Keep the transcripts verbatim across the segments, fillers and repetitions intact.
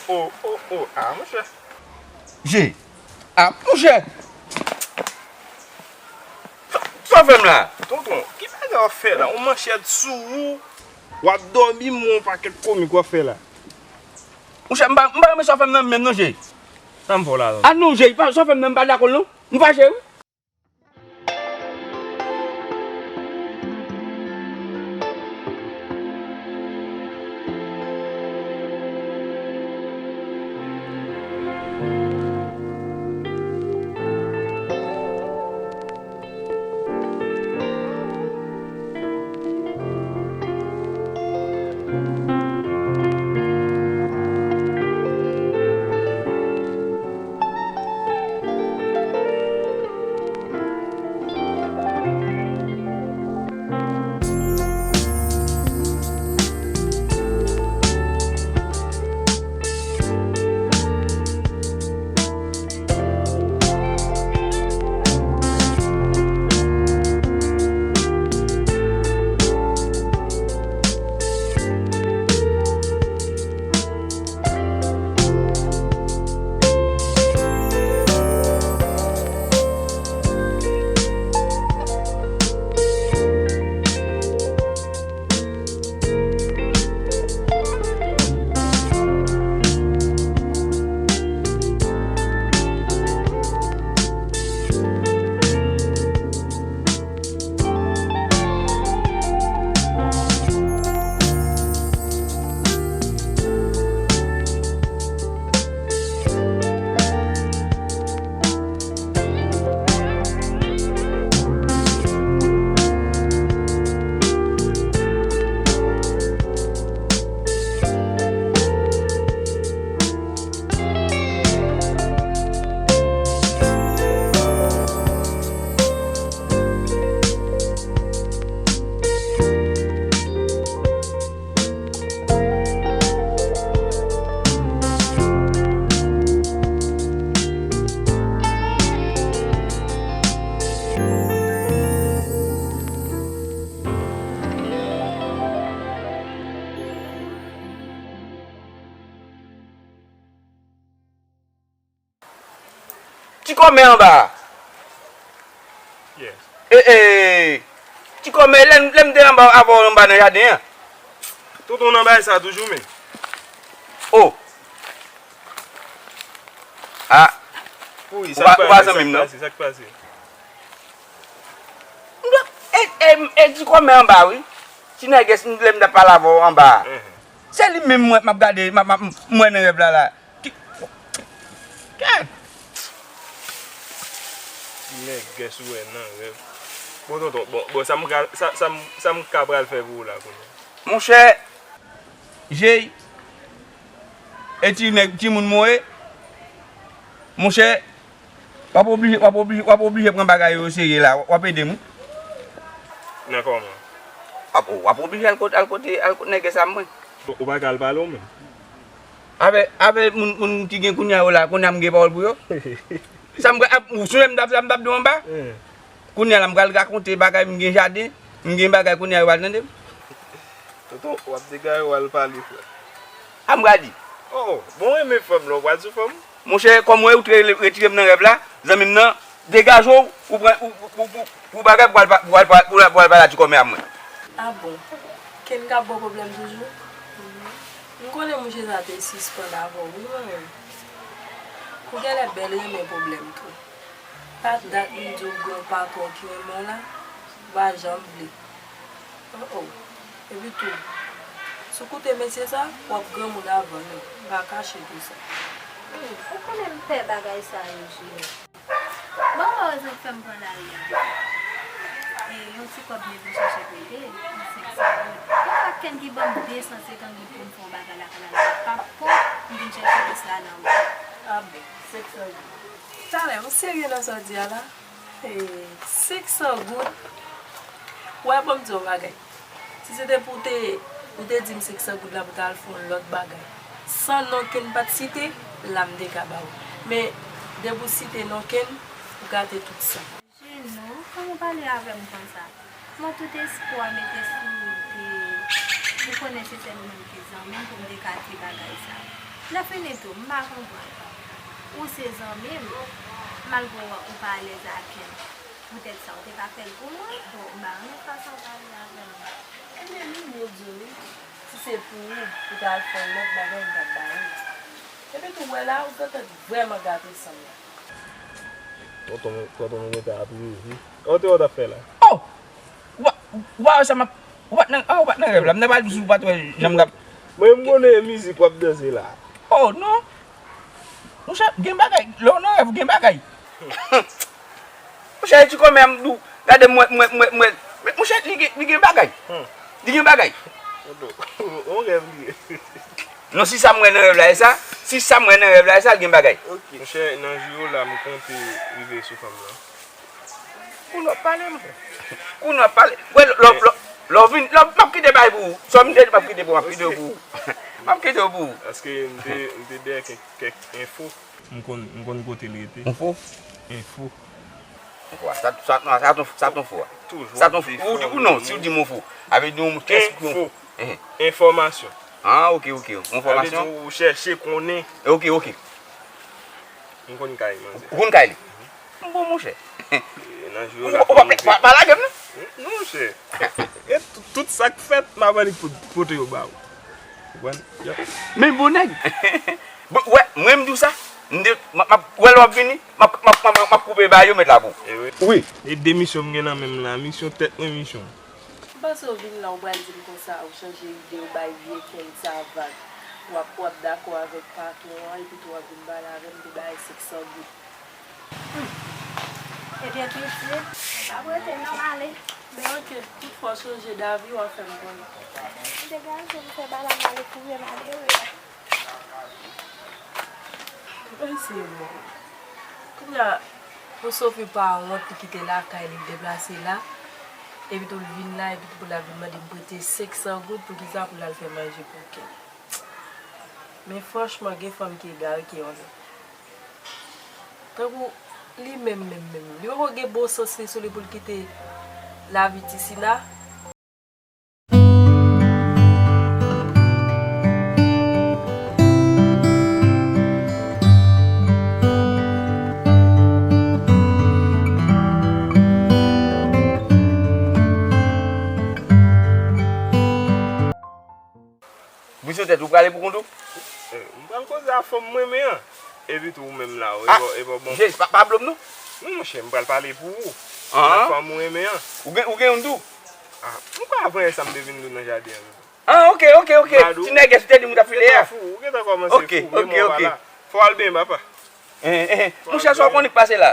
Oh, oh, oh, ah, monchè. Jay. Ah, monchè. Sa w fè m la? Tonton, ki bagay w ap fè la? Yon manchèt sou ou. W ap dòmi, men yon pakèt komik w ap fè la. Monchè, m pa, m pa renmen sa w fè m nan menm non, Jay. Sa m fè w la, tonton? Ah non, Jay, pa, sa w fè m nan, m pa dakò l non. M fache, wi. Ti kòmè anba a. Yes. E, e, ti kòmè, lè, lè m te anba avè w anba nan jaden an. Tonton nan bagay sa toujou menm. Oh. Ah. Wi, ou pa, ou pa zanmi m non. Sa k pase? E, e, e ti kòmè anba wi. Ti nègès lè m t ap pale avè w anba a. Se li menm mwen m ap gade, m ap, m ap, m wè nan rèv la la. Ki, ki? Ti nègès ou wè nan rèv. Bon, tonton, bon, bon, sa m ka, sa, sa m, sa m ka pral fè pou ou la kounye a? Monchè, Jay, e ti nèg, timoun mwen ye. Monchè, w ap oblije, w ap oblije, w ap oblije pran bagay yo serye la. W ap ede m wi. Nan kòman? W ap, w ap oblije al kote, al kote, al kote nègès a mwen. Ou pa ka al pale w menm? Avè, avè moun, moun ki gen kounye a yo la, kounye a m gen pawòl pou yo. Sa m pral, ap, ou sonje m t ap, sa m t ap di w anba? Kounye a la, m pral rakonte bagay, m gen jaden, m gen bagay kounye a yo pral tande m. Tonton, w ap degaje w al pale, frè. A m pral di. Oh, oh, bon, w renmen fanm la, w pral sou fanm? Monchè, kòm w wè ou te retire m nan rèv la, zanmi m nan, degaje w, ou pran, ou, ou, ou, ou bagay pou al pa, pou al pa, pou al, pou al pale a ti kòmè a mwen. Ah bon? Ken k ap ba w pwoblèm toujou? M konnen mouche sa te sispann avè w, wi, mwen menm. Ou genlè bèl renmen pwoblèm tou. Pa dat m di w gen yon patwon ki renmen w la, ou pa janm vle. Oh, oh. Epi tou, si w koute mesye sa, w ap granmoun avan l, m pa kache pou sa. Wi, ou konnen m pè bagay sa yo, Junior. Bon, mwen rezon k fè m pran lari a. E, yon ti kòb m te vin chèche prete, yon senk san goud. Yon pakken ki ban m de san senkant goud pou m fè yon bagay lakay la, la, pa pòt, m vin chèche plis la nan wout. Ah bon, senk san goud. Talè, ou serye nan sa w di a la? E, senk san goud? Wè, ban m di w yon bagay. Si se te pou w te, ou te di m senk san goud la pou w ta al fè yon lòt bagay, san non Ken pa t site, la m te ka ba w. Men, depi w site non Ken, ou gate tout sa. Jeno, kòman w pale avè m konsa? Mwen tout espwa mete sou ou te, ou konnen se sèl ou menm ki zanmi m pou m te ka di bagay sa. Lè fini tou, m pa konprann. Ou se zanmi m, malgre w, ou pa alèz avè m. Poutèt sa, ou te ka fè l pou mwen? Bon, m pa renmen fason w pale avè m. Ebyen, Mimi, ou di wi. Si se pou ou, ou ta al fè yon lòt bagay, m t ap ba ou. Epi tou, wè la, ou gentan vrèman gate san m la. Tonton, tonton mwen gentan ap reve. An, te wè w t ap fè la? Oh! Ou pa, ou pa wè sa m ap, ou pa t nan, ah, ou pa t nan rèv la. M nan pral di w pa t wè jan m t ap. Mwen, m konnen e mizik w ap danse la. Oh, non. Monchè, gen bagay. Lè w nan rèv, gen bagay. Monchè, e ti kòmè m di w, gade m wè, m wè, m wè, m wè. Men, monchè, li gen, li gen bagay. Hmm. Li gen bagay. Tonton, yon rèv li ye. Non, si sa m wè nan rèv la, e sa, si sa m wè nan rèv la, e sa, l gen bagay. Ok. Monchè, nan jou yo la, m konte rive sou fanm nan. Kounye w ap pale, monchè. Kounye w ap pale. Wè, lè, lè, lè, lè w vin, lè, m ap kite bagay pou ou. Sa m te di, m ap kite pou, m ap kite pou ou. M ap kite w pou ou. Paske m te, m te dèyè kèk, kèk enfo. M konn, m konn kote l rete. Enfo? Enfo. Enfo a, sa, sa, sa, sa, sa ton fo a. Toujou. Sa ton fo. Ou di, ou non, si w di m on fo. A vle di yon kès ki yon fo. Enfo. Enfòmasyon. Ah, ok, ok. Enfòmasyon. Sa vle di ou chèche konnen. Ok, ok. M konn kay manzè. Ou konn kay li? M bon, monchè. E, nan jou yo la, ou pa, pa, pa lage m, non? Non, monchè. E tout, tout sa k fèt, m ap annik pot-, pote yo ba ou. Konprann? Yep. Men bon nèg. Bon, wè, mwen m di w sa. M de, m ap, m ap, wè lè w ap vini, m ap, m ap, m ap, m ap koupe ba yo, met la pou ou. E wi. Wi. E de misyon m gen nan men m la. Misyon tèt mwen, misyon. M panse w vin la, w pral di m konsa, ou chanje ide, ou bay vye Kenza vag. W ap, w ap dakò avèk patwon an, epi tou w ap vin pale avè m de bagay senk san goud. Hmm. Ebyen, piti, m ap rete non, m ale. Ben, ok, tout fwa w chanje davi, w ap fè m konnen. M te gaje m fè bagay m ale pou vye malere. Mwen se bon. Kounye a, pou Sophie pa wont, li kite lakay li, li deplase la. Epi tou, l vin la, epi tou, pou l ap vin mande m prete senk san goud, poukisa pou l al fè manje pou Ken. Men franchman, gen fanm ki egare ke yon lòt. Tankou li menm, menm, menm. Li poko gen bon sans li sou li pou l kite lavi Tisina. Bouch sou tèt, ou prale pou kont ou? Eh, m pral koze a fanm mwen renmen an. Epi tou ou menm la, ou, ah, epa, epa bon. Jezi, pa, pa blo m non. Non, monchè, m pral pale pou ou. Ah. Nan fanm ou renmen an. Ou gen, ou gen youn tou? Ah, m pa vanyan sa m te vin di w nan jaden an. Ah, ok, ok, ok. Ti nègès ou te di m ou t ap file a. Ou gentan kòmanse fou, ok, ok, ok. Fò w al benyen, papa. Eh, eh, monchè, sa w konnen k pase la?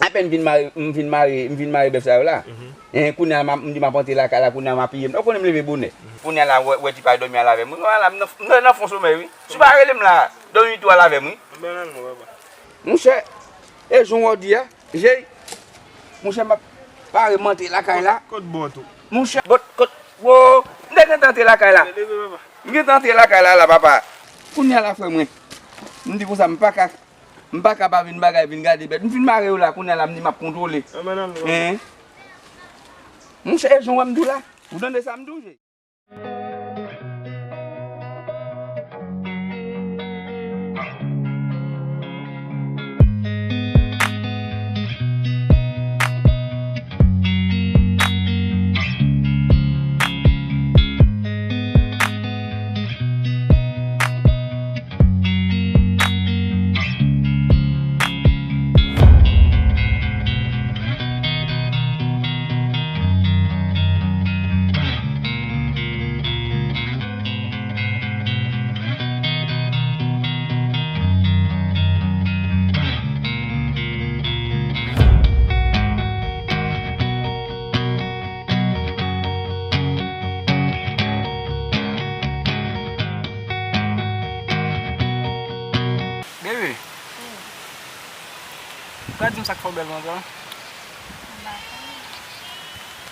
Apèn m vin mare, m vin mare, m vin mare bèf sa yo la. Mhm. Eh, kounye a, m, m di m ap antre lakay la, kounye a, m apiye m. Ou konnen m leve bonè. Mhm. Kounye a la, wè, wè ti pa dòmi al avè m. Wi, wala, m nan, m nan fon somèy, wi. Si w pa rele m la, dòmi tou al avè m, wi. Monchè, e jan w di a, Jey, monchè, m ap pare m antre lakay la. Kot bòt ou? Monchè, bòt, kot, wo, m te gentan antre lakay la. Leve, leve, papa. M gentan antre lakay la, la, papa. Kounye a la, frè mwen, m di konsa, m pa ka M pa ka pa vin bagay, vin gade bèt. M fin mare yo la, kounye a la, m di m ap kontwole. Ann, ann, ann, ann. Hein? Monchè, e jan w wè m di w la? Ou tande sa m di w, Jey? Bebe, ou ka di m sa k fè w bèl konsa? M pa konnen.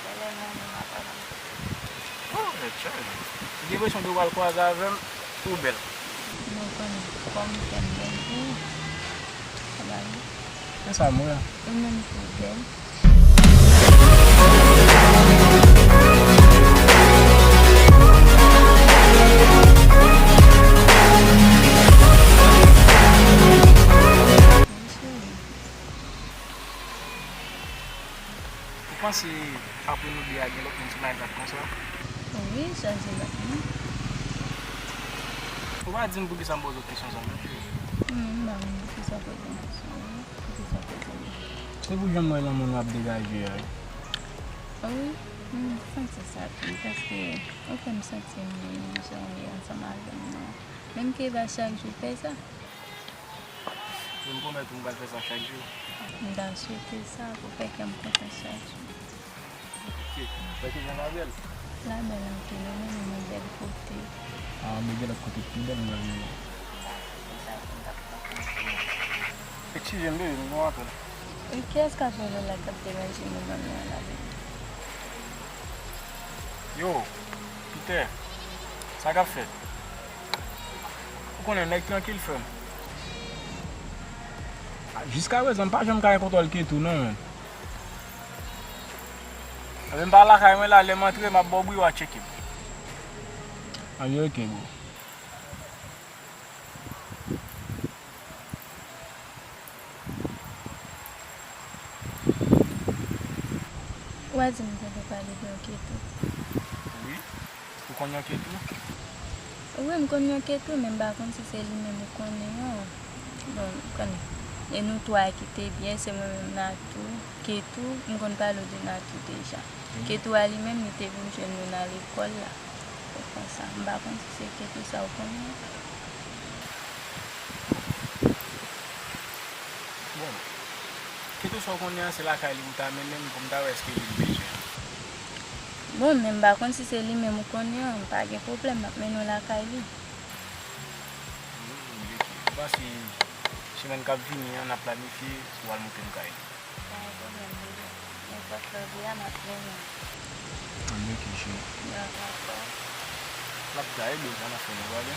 Bèl ou non, men m pa konnen. Oh, mèt chay. M gen enpresyon ke w pral kwaze avè m, ou bèl. Mwen konnen kòm fè m bèl pou ou. Sa ba li. Se sa m wè. Ou menm tou bèl. Panse apre nou de a gen lòt moun sou line up konsa? Wi, chaje lòt moun. Ou pa di m poukisa m poze w kesyon sa, non, cheri? Hmm, m pa konn poukisa w poze m kesyon, wi. Poukisa w poze m? Se pou jan m wè lanmou nou ap degaje a, wi. Wi, m santi sa tou, paske ou fè m santi m byen jan w ye ansanm avè m nan. Menm ke e pa chak jou w fè sa. Men m pwomèt ou m pral fè sa chak jou. M ta swete sa pou fè kè m kontan chak jou. Ok. Wè kijan l ap bèl? L ap bèl anpil, ou menm ou bèl kote. Ah, men gen lòt kote ki pi bèl, m wè. Eskize m, bebe, m gen yon apèl. E kiyès k ap rele w la k ap deranje moman nou an la, bebe? Yo, Peter, sa k ap fèt? Ou konnen nèg trankil, frè m. Jiskaprezan, m pa janm ka gen kontwòl Ketou, non, menm. Anben, m pa lakay mwen la, lè m antre, m ap ba w bri, w a tcheke m. Anben, ok, bro. Ou pa di m te vle pale de yon Ketou. Wi. Ou konn yon Ketou? Wi, m konn yon Ketou, men m pa konn si se li menm ou konnen an. Bon, ou konnen. E nou twa ki te byen, se mwen menm Natou, Ketou, m konn pale w de Natou deja. Ketou a li menm, li te vin jwenn nou nan lekòl la. Se konsa. M pa konn si se Ketou sa ou konnen an. Bon, Ketou sa w konnen an, se lakay li pou w ta mennen m pou m ta wè èske li m bezwen. Bon, men m pa konn si se li menm ou konnen an, pa gen pwoblèm, m ap mennen w lakay li. Hmm, ok. Ou panse semèn k ap vini an, n ap planifye si w al monte m kay li? Pa gen pwoblèm, bebe. Nenpòt lè w vle a, m ap mennen w. Anben, ok, cheri. Dakò. L ap gaye, bebe, n ap fè nou prale.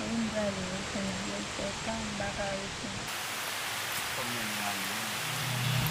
Wi, m prale, wi, kounye a, men m fè tan, m pa ka rete. Fò m mennen w ale, wi.